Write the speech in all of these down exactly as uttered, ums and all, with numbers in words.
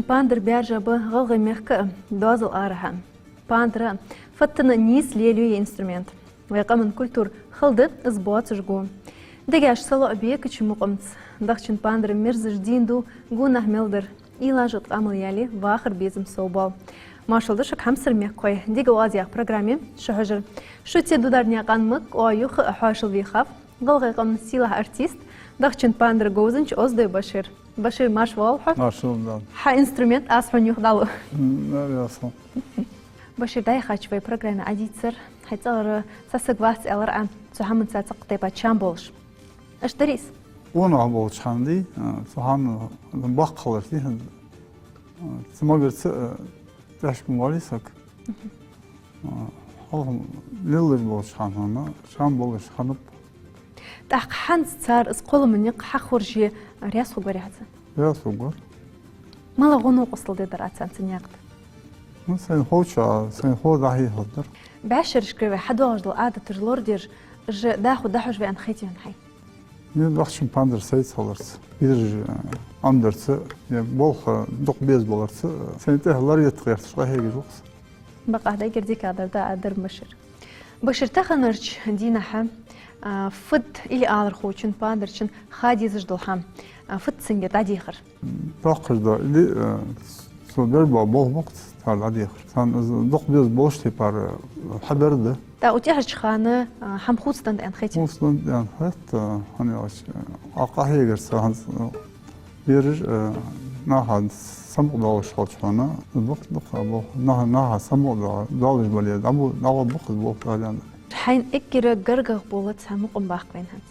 Пандар баьржа ба ГӀалгӀай мехка а, доазол арахьа а. Пандар фаттана нийса лелаю ер инструмент. Вай къаман культура хала да из боацаш го. Дегаш салоӀа бекача мукъамца, дахчан пандар мерзаш дийна да, гонахьа мел дар, уйлаш а къамаьл яьле, вахара безам совбоал. Маршал да шуга, хьамсара мехкахой, «Дика оаз» яха программе шо хьожар. Шоца дударнаькъан ма, оаха юха а хьоашалгӀа вийхав гӀалгӀай къаман сийлахь артист, дахчан пандар говзанча Оздой Башир. Башир, марша воагӀалва хьо. Маршал да. Хьа инструмент аз хьона юха дӀалу. М, да, ясно. Башир, дӀаяхача вай программе Ӏадийцар, хьай цӀагӀара цхьа саг вац аьлар Ӏа, цу хӀаманца цхьаккха тайпара чам болаш. Иштта дарий из? Къонах болча хана дий, а, цу хана баккхалар дий, а, цу магарца, а, тӀехьашка ма валий саг. А, хьалха лелаш болча хана, чам болаш хиннаб. ТӀаккха хӀанз цар из кхоллама никъ хьахьорже раьза хургварий хьо царна? Раьза хургвар. МалагӀа гӀо-новкъостал дергдар Ӏа царна цу наькъа тӀа? Ну, сайна ховча, сайна ховш дӀахьехаргдар. БӀаьшерашка вай хьадоагӀаш дола Ӏадаташ лорадеш, уж дӀахо дӀахьош ваьнна хетий хьона хьайна? Ер дахчан пандар сайца хиларца, бераш, э, Ӏомадарца, е болх дукха беза баларца, э, сайна тӀехьа лораетта гӀерташ къахьегаш ва-кх со. Бакъахьа да эггара дикагӀдар да а дар, Башир. Башир, таханарча дийнахьа, а, фуд илли алархочун, пандарчун ха дезаш дола хӀама, а, фуд цунга дӀадехар? Доккхаш да илли, э, цо беш бола болх ба-кх цар дӀадехар. Царна из дукха беза болча тайпара, э, хьабер да. ТӀаккха цу тӀехьарча хана, а, хӀама хувцаденнад аьнна хетий? Хувцаденнад аьнна хет, а, хӀана аьлча, а, къахьегарца хӀанз, а, бераш, а, наха самукъадоалаш хилча хьона, дукха, дукха болх, наха, наха самукъадоалаш бале, дӀабу-, дӀагӀоргба-кх из болх, Дала аьнна. Хьайна эггара гаргагӀа бола цхьа мукъам баккха вайна хӀанз.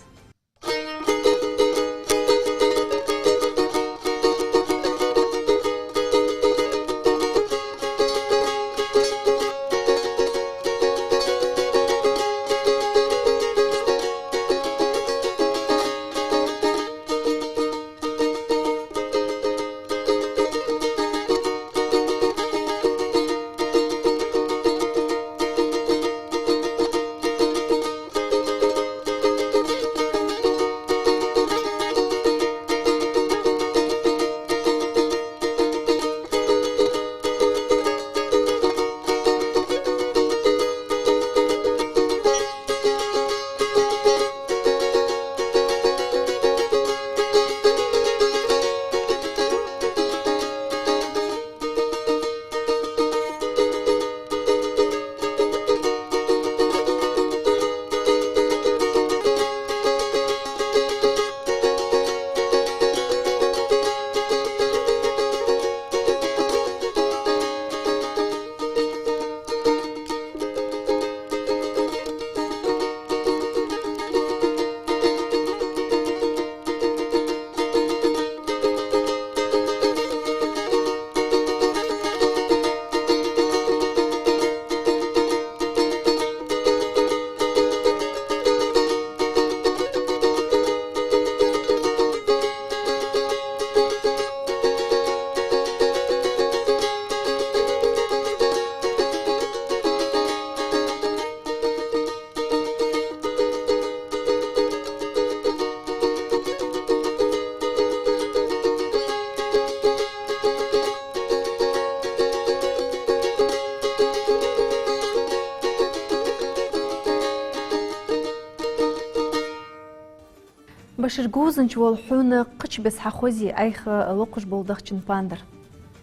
Башир, говзанча вола хьона кхыча беса хьахозе Ӏайха локхаш бола дахчан пандар?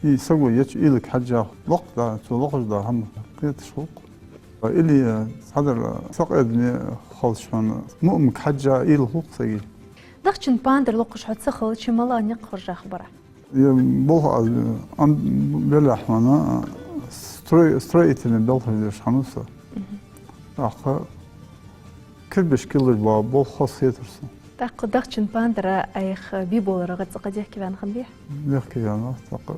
Из саго еча уйлага хьежжа локх да, цо локхаш да хӀама кхеташ хул-кх. Илли, э, цхьадар, э, сакъердаме хилча хьона, мукъамга хьежжа уйла хул-кх сага. Дахчан пандар локхаш хьо ца хилча, малагӀа никъ хержа хургба Ӏа? Ер болх аз, э, Ӏомабеллалехь хьона, э, строй-, строительни белхаш деш хиннав со. Мгм. ТӀаккха кирпишкаш кӀиллаш бола болх хоза хетар сона. ТӀаккха дахчан пандар Ӏайха бе боларах цӀаккха дехке ваьнна хиннабий? Дехке ваьннав, тӀаккха.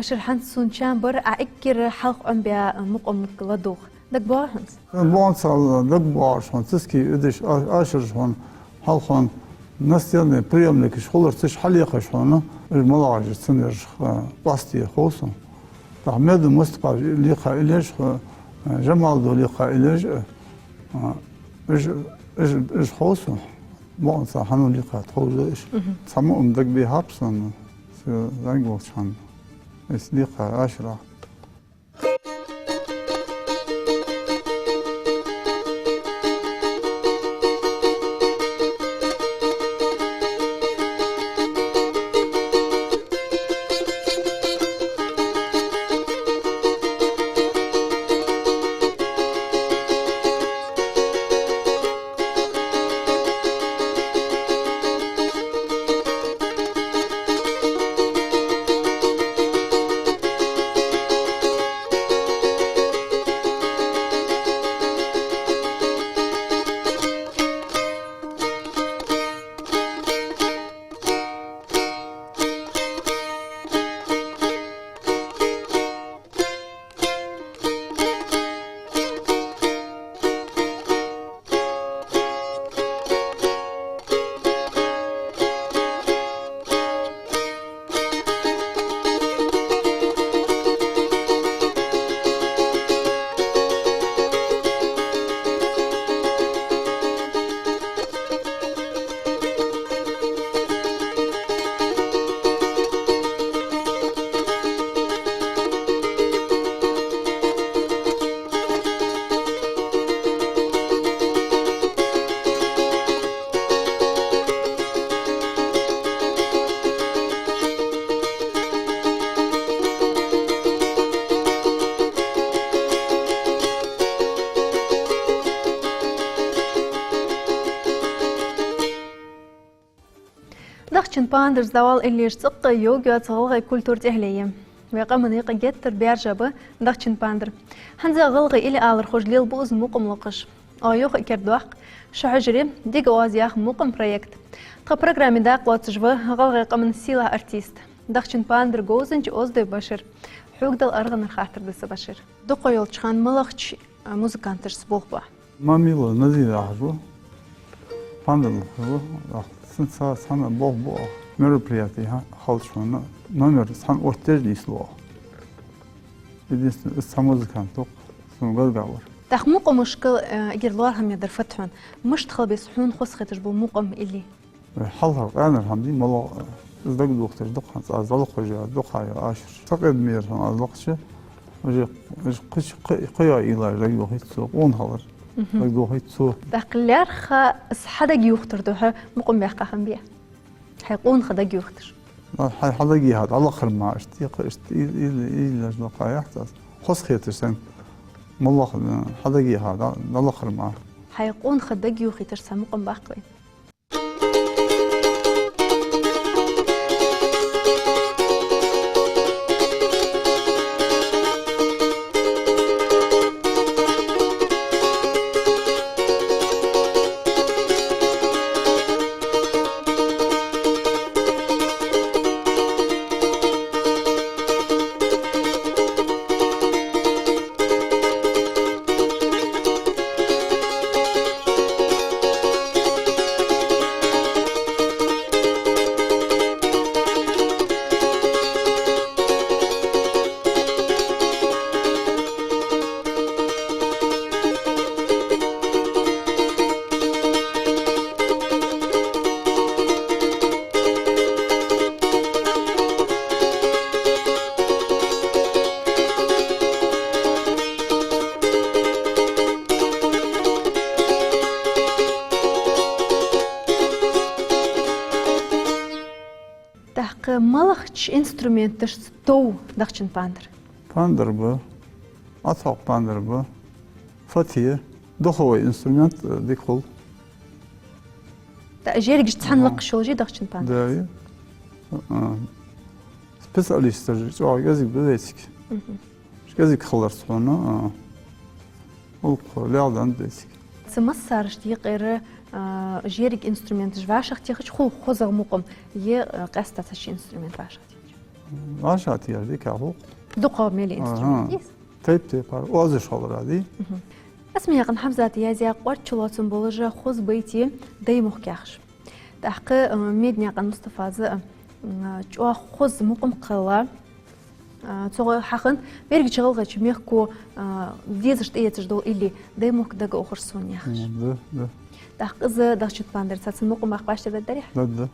Ашар, хӀанз сона чам бар Ӏа эггара хьалха Ӏомабаь мукъамга ладувгӀа. ДагабоагӀий хьона из? Бонцал дагабоагӀаш хьона, цицкий идиш а-, ашараш хьона, хьалха хьона настенный приёмникаш хулар, цу чу хьалъехаш хьона, уж малагӀаш я цун ераш, а, къоастае хов сона. ТӀаккха Меда Мустафа лекха иллеш, а, Жамалдо лекха иллеш, а, уж, уж, уж хов сона. Бокъонца хьан лекха тховжа уж. Мгм. Цхьа мукъам дагабехаб сона, со зӀамига волча хана. Из лекха ашарах. Дахчан пандарца дӀавала иллеш цӀаккха йовргйоаца гӀалгӀай культура тӀехьале я. Вай къаман юкъе геттара баьржа ба дахчан пандар. ХӀанз а гӀалгӀай илли алархоша лелабу из мукъамлакхаш. Оаха юха а кердадоаккх шун хьужаре «Дика оаз» яха мукъаман проект. Тха программе дакъа лоацаш ва гӀалгӀай къаман сийлахь артист, дахчан пандар говзанча Оздой Башир. Хьога дала аргӀанара хаттар да са, Башир. Дукха йолча хана малагӀча, а, музыканташца болх баьб Ӏа? Мамило Назир яхаш ва, пандар лакхе ва. Цунца цхьана болх бу оаха. Мероприяти хьа-, хилча хьона номер цхьана оттаеш нийслу оаха. Единственное, из цхьа музыкант ва-кх сона гаргавар. ТӀаккха мукъамашка, э, эггара лоархӀаме дар фуд хьона? Мишта хила беза хьона хоза хеташ бола мукъам илли? Хьалхара къаьнара хӀама дий, малагӀа, из дагадохийташ дукха хӀанз аз дӀалакхвеш я, дукха я ашараш. Цу къамаьл мара хьона аз лакхача, уже, уже кхы-, кхы-, кхы йоӀ уйлаш дагадохийт сона, къона хилар. Мгм. Дагадохийт сона. ТӀаккха лаьрххӀа из хьадагайохийтар духьа мукъам баьккха хӀама бий? Хьай къонахий дагайохийташ. Хьай хьадагайохийта дӀалакхар мара, иштта, кхы иштта, из, из, из лаж лакха яхьц аз. Хоза хеташ санна, малагӀа, хьадагайохийта дӀа-, дӀалакхар мара. Хьай къонахий дагайохийташ цхьа мукъам баккха вайна. ТӀаккха малагӀча инструменташца тов дахчан пандар? Пандар ба, Ӏоцхьокха пандар ба, фате, духовой инструмент, э, дика хул. ТӀаккха жеригаш цхьана лакхаш йолаш я дахчан пандар? Да, я. А, специалисташ чӀоагӀа кӀезига ба вайцига. Мгм. КӀезига хиларца хьона, а, гӀулакх леладаьннад вайцига. Цу массарашта юкъера, а, жерига инструменташ вӀашагӀтехача хул хозагӀа мукъам, е, а, къаьстта цхьача инструмент вӀашагӀтехача? Аша тера дика хул. Дукха мел Аха. Инструмент из? Тайп-тайпара, оазаш хилара, дий? Мгм. Османаькъан Хьамзата язъяь, кӀоарга чулоацам болаш хоза байт я «Даймохк» яхаш. ТӀаккха, э, Меданаькъан Мустафас, э, чӀоагӀа хоза мукъам кхелла, э, цо хьахинна, берригача ГӀалгӀайчен мехко, э, дезаш тӀаэцаш дола илли «Даймохк дага ухар сона» яхаш. М, да, да. ТӀаккха из Дахчан-Пандар цхьацца мукъам баккха баштар беддарехь? Да, да.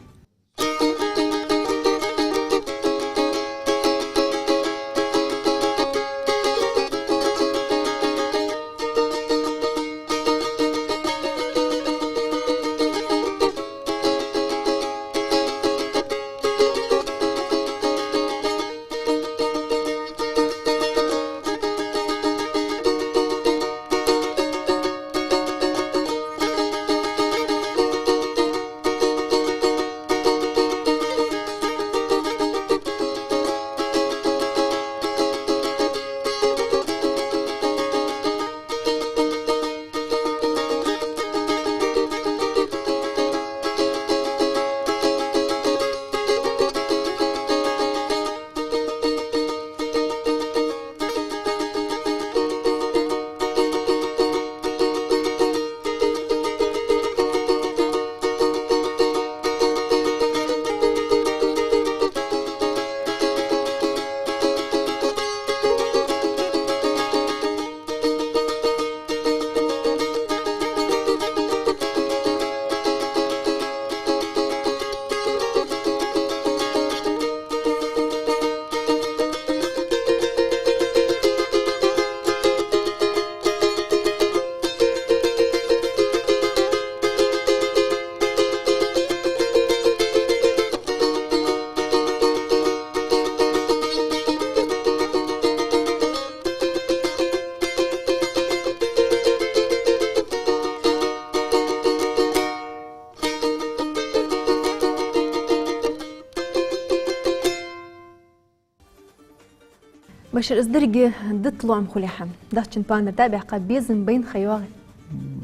Башир, из деррига дита лоам хуле хьа, Дахчан-Пандар дӀабаьккха безам байна ха йоагӀий?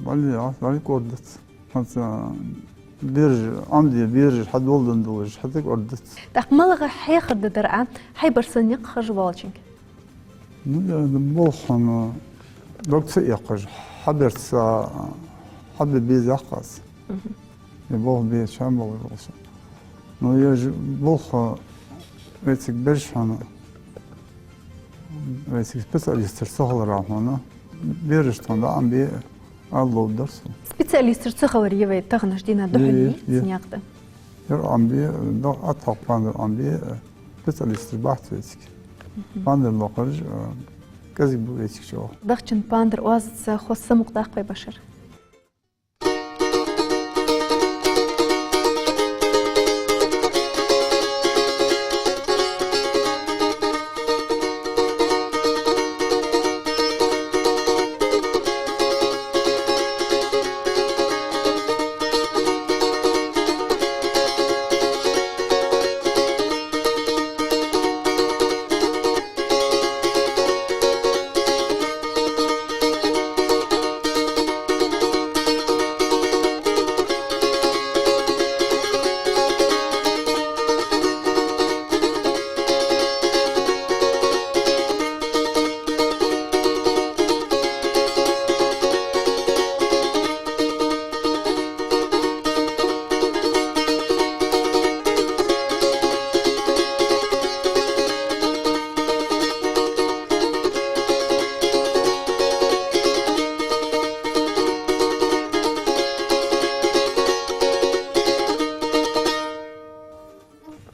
Бале, а, бале кӀордадац. ХӀанз, а, бераш, Ӏомаде бераш, хьадоладенна долаш, хьатӀакӀордадац. ТӀаккха малагӀа хьехар да дар Ӏа, хьайбар санна никъ хержа волчунга? Ну, я болх хьона дог ца эккхаш, хьабарца, хьабе беза яхкъас. Мгм. Я болх бе чам болаш волча. Ну, я ж болх вайцига бераш хьона, вайцига специалисташ ца хилара хьона, бераш тхона дӀа Ӏомабе ала ловргдар сона. Специалисташ ца хилар я вай таханарча дийнахьа духьале, е, е, е, цунна якъда. Ер Ӏомабе, да, Ӏатахъ Пандар Ӏомабе, специалисташ бац вайцига. Мгм. Пандар локхараш, э, кӀезига ба вайцига чӀоагӀа. Дахчан-Пандар оазаца хоза самукъадаккха вай, Башир.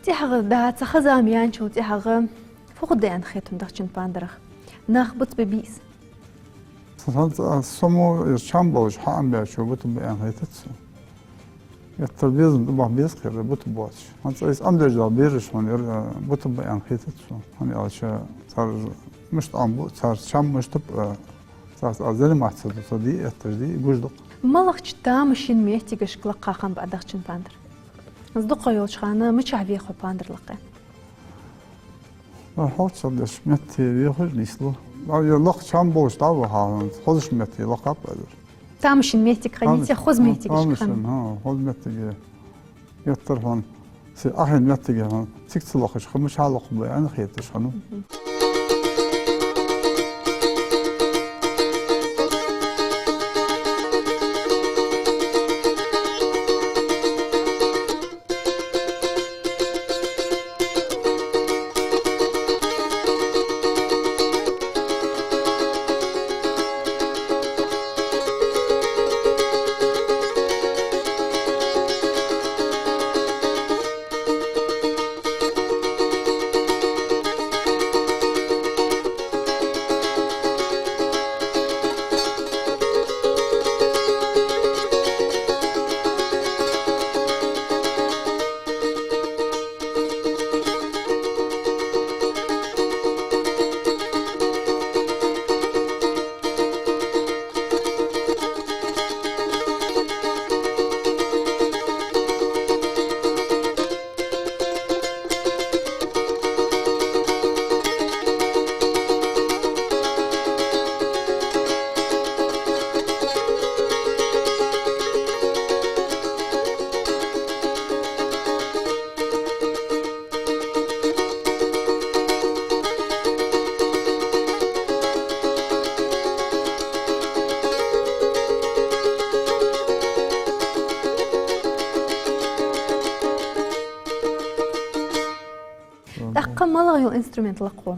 ТӀехьагӀа, да, цхьа ха-зама яьнначул тӀехьагӀа фу хургда аьнна хет хьона Дахчан-Пандарах? Нах бутт бе бий из? Са-, са-, само ер чам болаш хьаӀомабаьчо бутт ба аьнна хетац сона. Геттара безам тӀабахьа беза кхера, бутт боацаш. ХӀанз из Ӏомадеш дола бераш хьона ер, э, бутт ба аьнна хетац сона. ХӀана аьлча цар мишта Ӏомабу, цар чам мишта ба, э, царца аз заниматься ду, со дий, этташ дий, гуш ду-кх. МалагӀча тамашийна моттигашка лакха хиннаб Ӏа, Дахчан-Пандар? Из дукха йолча хана мичахьа вех хьо Пандар лакхе? Дар хьалча деш метте вехаш нийслу. Дар ер лакха чам болаш дӀаваха хьаланца, хозача метте лакхаб аз. Тамашийна моттиг хиннай, цӀи хоза моттигашка хиннаб. Тамашийна, хӀа, хоза моттиге. Геттара хьона Се ахьин меттиге хьона цига ца лохаш, ха мичахьа лохаш ба аьнна хеташ хьона. ТӀаккха малагӀа йола инструмент лакх хьо?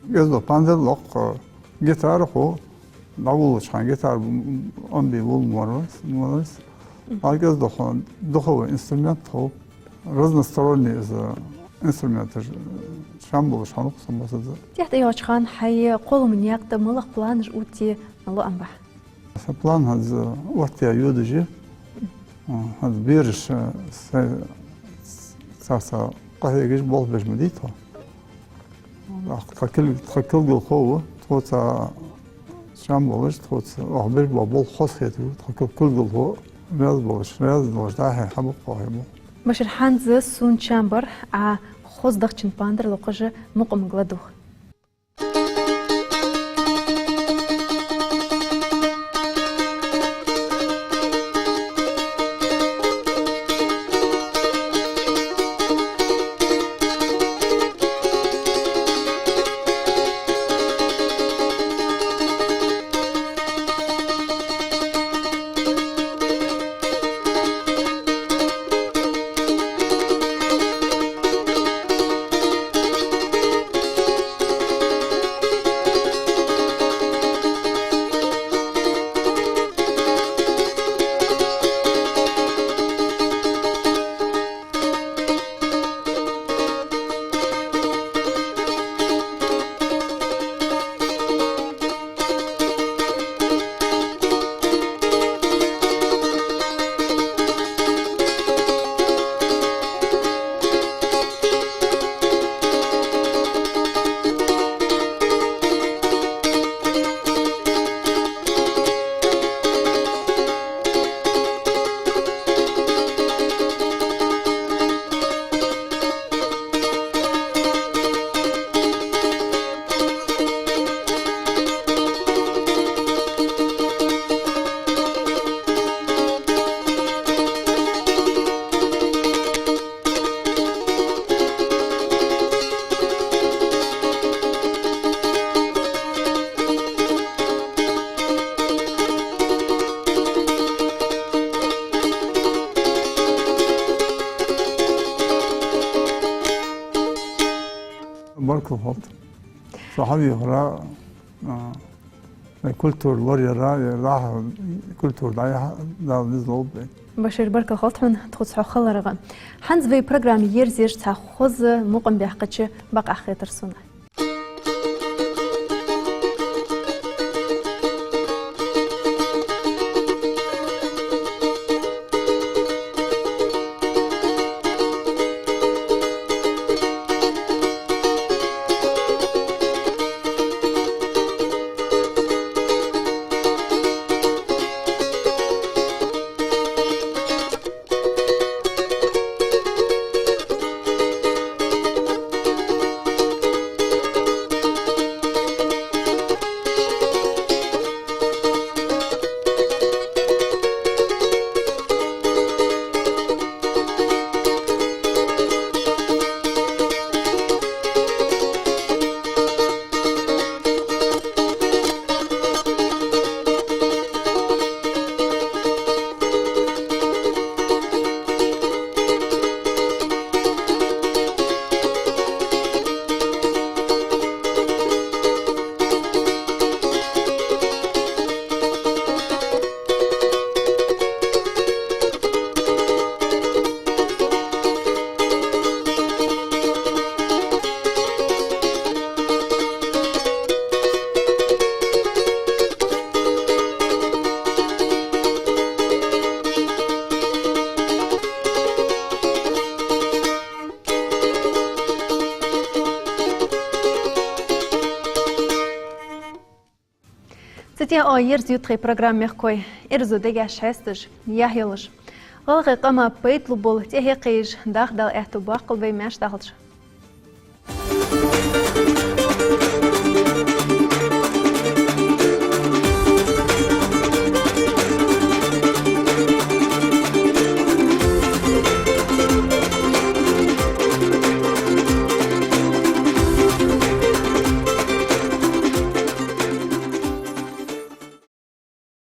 Гезда, панзар лакх, гитара хьо, дӀаволалуча хана гитара, м, амби вул морвас, морвас. Мгм. А гезда хьо, духовой инструмент хьо, разносторонний из инструменташ, чам болаш хьона хьо, са масаза. ТӀехьтӀайоагӀача хана хьай кхоллама наькъа тӀа малагӀа планаш оттае лоам бахьа? Са план хӀанз оттаяь йодаш я. ХӀанз бераш, э, са, царца къахьегаш болх беш ма дий тхо. Тха кил-, тха кулгалхо ва, тхоца чам болаш, тхоца оаха беш бола болх хоза хетаргва, тха кул-, кулгалхо раьза болаш, раьза долаш дӀа-хьа хьабакъахьа бу. Башир, хӀанз сона чам бар, Ӏа хоза дахчан пандар локхаш мукъамага ладувгӀа. Баркал хилда. Со хьавехара, а, культура лораяра, е дӀахо культура дӀаяхьа Дала низ лулба вай. Башир, баркал хилда хьона тхоца хьо хиларга. ХӀанз вай программа ерзаеш цхьа хоза мукъам баьккхача бакъахьа хетар сона. Цу тӀа оаха ерзаю тха программа, мехкахой. Ираз дегаш хьесташ, яхь йолаш, гӀалгӀай къаман пайда лургбола тӀехье кхийжа дахдала аьттув боаккхалба вай маьрша дахалда.